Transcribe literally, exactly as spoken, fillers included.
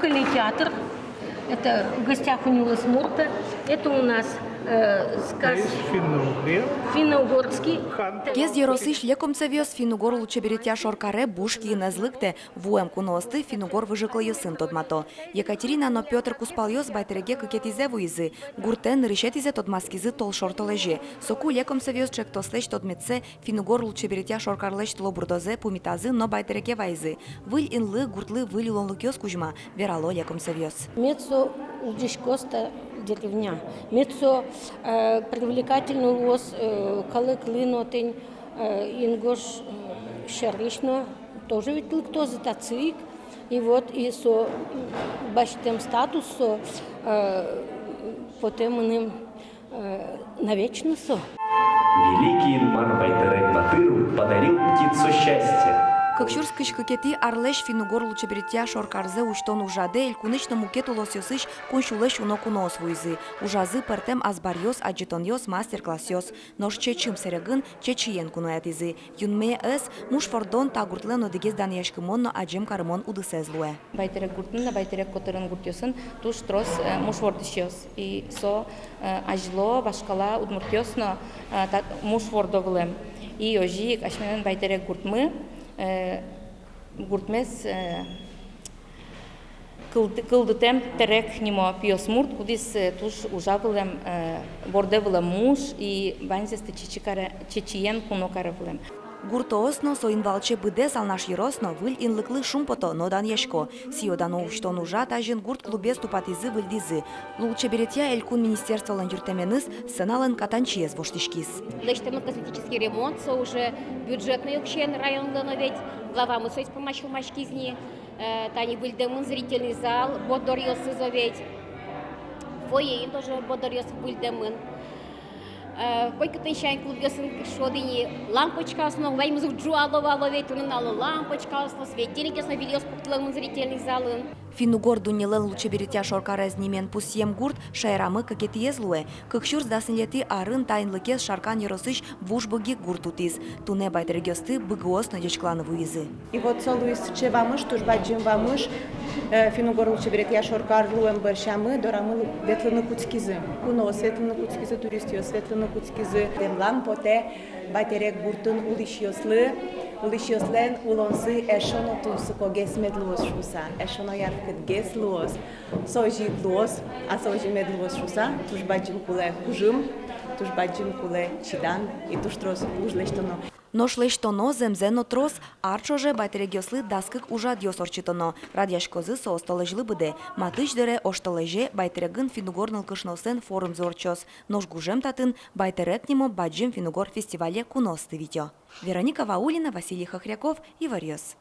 Театр. Это в гостях у Нюлэс Мурта. Это у нас э, сказ... Есть финно-угре. Финно-угорский. Хан- Гез ёросысь лекомсовъёс финн-угор лулчеберетъя шоркаре буш киынэз лыктэ. Вуэм куноосты финн-угор выжыкылъёсын тодмато. Екатерина но Пётр кузпалъёс Байтэрекэ кыкетӥзэ вуизы. Гуртэ нырысетӥзэ тодматскизы толшор толэзе. Соку лекомсовъёс ӵектослэсь тодметсэ, финн-угор лулчеберетъя шоркарлэсь тылобурдозэ пумитазы но Байтэрекэ вайизы. Выль инлы, гуртлы выль улонлыкъёс кузьма, верало лекомсовъёс. Мед со улӟиськоз та деревня. Мед со э, привлекательно луоз э, калыклы но, тӥни э, Ингуш э, сярысь но тоже ведь лыктозы татчы ик. И вот и со м, басьтэм статус со э, потэ мыным э, навечно со. Великий Инмар Байтэрек батыр подарил птицу счастья. Кык сюрс кызь кыкетӥ арлэсь финн-угор лулчеберетъя шоркарзэ усьтон ужрадэ элькунысь но мукет улосъёсысь куинь сюлэсь уно куноос вуизы. Ужазы пӧртэм азбаръёс, адӟытонъёс, мастер-классъёс. Нош чечым сэрегын чечыен куноятӥзы. Юнме ӧз, муш вордон та гуртлэн одӥгез данъяськымон но адӟем карымон удысэз луэ. Байтэрек гуртын но, Байтэрек котырын гуртъёсын туж трос э, муш вордӥсьёс. И со э, азьло вашкала удмуртъёс но э, та муш вордо вылэм. И озьы ик асьмелэн Байтэрек гуртмы э, гуртмес э, кылды-, кылдытэм Тэрек нимо пиосмурт, кудӥз э, туж ужа вылэм, э, вордэ вылэм муш и ваньзэсты чечы каре, чечыен куно каре вылэм. Гуртоос но, соин валче быдэс Алнаш ёрос но выль инлыклы шумпото но данъясько. Сӥё-дано усьтон ужрад азьын гурт клубез тупатӥзы-выльдӥзы. Лулчеберетъя элькун министерстволэн юрттэменыз сценалэн катанчиез воштӥськиз. Лэсьтэмын косметический ремонт, со уже бюджетной уксёен районлэн но ведь, главамы соиз пумаз сюлмаськиз ни. Э, тани выльдэмын зрительный зал, борддоръёсыз ведь. Фойеын тоже борддоръёс выльдэмын. Э, котькытын сямен клубъёсын шуод ини, лампочкаос но ваньмыз уг ӝуало вал ведь, туннэ нуналлы лампочкаос но, светильникъёс но выльёс пуктылэмын зрительный залын. Финн-угор дуннелэн лулчеберетъя шоркарез нимен пусъем гурт шаерамы кыкетӥез луэ. Кык сюрс дас ньылетӥ арын та инлыкез Шаркан ёросысь Вуж Быги гурт утӥз. Туннэ Байтэрекъёсты быгыос но ӟечкыланы вуизы. И вот со луиз сыӵе вамыш, туж бадӟым вамыш, э, финн-угор лулчеберетъя шоркар луэм бӧрсямы дорамы лу-, ветлыны кутскизы. Куноос ветлыны кутскизы, туристъёс ветлыны кутскизы. Дэмлан потэ Байтэрек гуртын улӥсьёслы, улӥсьёслэн улонзы эшшо но тунсыкогес мед луоз шуыса, эшшо но яркытгес луоз. Со озьы ик луоз, а со озьы мед луоз шуыса, туж бадӟым кулэ кужым, туж бадӟым кулэ чидан и туж трос уж лэсьтоно. Нош лэсьтоно зэмзэ но трос. Ар ӵоже Байтэрекъёслы дас кык ужрадъёс ортчытоно. Радъяськозы соос толэзьлы быдэ. Матысь дыре оштолэзе Байтэрегын финн-угор нылкышноослэн форумзы ортчоз. Нош гужем татын Байтэрек нимо бадӟым финн-угор фестивале куноосты витё. Вероника Ваулина, Василий Хохряков, «Иворъёс».